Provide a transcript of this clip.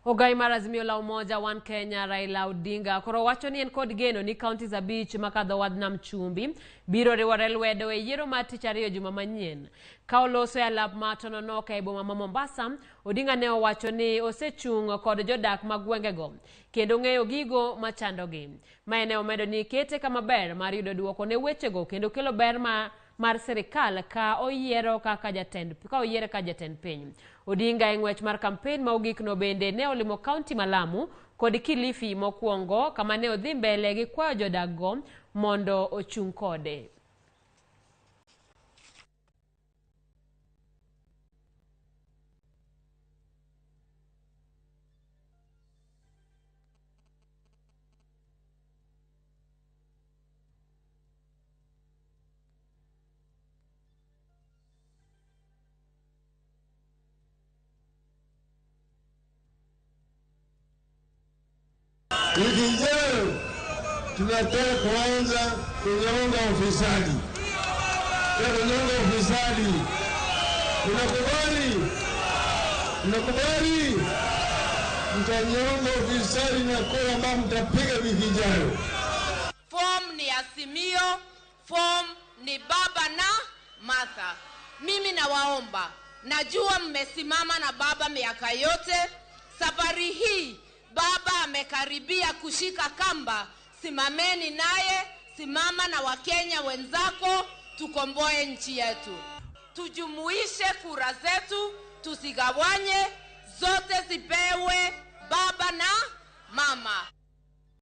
Ogai mar Azimio la Umoja One Kenya Raila Odinga koro wacho ni en kod geno ni counties 5 makadho wadh nam chumbi biro riwore lwedo e yiero mar tich ariyo juma manyien. Ka oloso e alap ma Tononoka e boma ma Mombasa, Odinga ne owacho ni osechung' kod jodak mag gwengego kendo ng'eyo gigo machandogi. Mae ne omedo ni kete kama ber mar yudo duoko ne wechego kendo kelo ber mar sirikal ka oyiero kaka jatend ka oyiere ka jatend piny. Odinga e ng'wech mar kampen ma ogikno bende ne olimo kaunti ma Lamu kod Kilifi mokwongo kama ne odhi mbele gi kwayo jodak go mondo ochung' kode. Wiki ijayo tunataka kuanza kunyonga ufisadi. Kunyonga ufisadi. Tunakubali? Tunakubali? Mtanyonga ufisadi na kura ambayo mtapiga wiki ijayo. Form ni Azimio, form ni baba na Martha. Mimi nawaomba, najua mmesimama na baba miaka yote. Safari hii baba amekaribia kushika kamba, simameni naye, simama na Wakenya wenzako, tukomboe nchi yetu. Tujumuishe kura zetu, tusigawanye, zote zipewe baba na mama.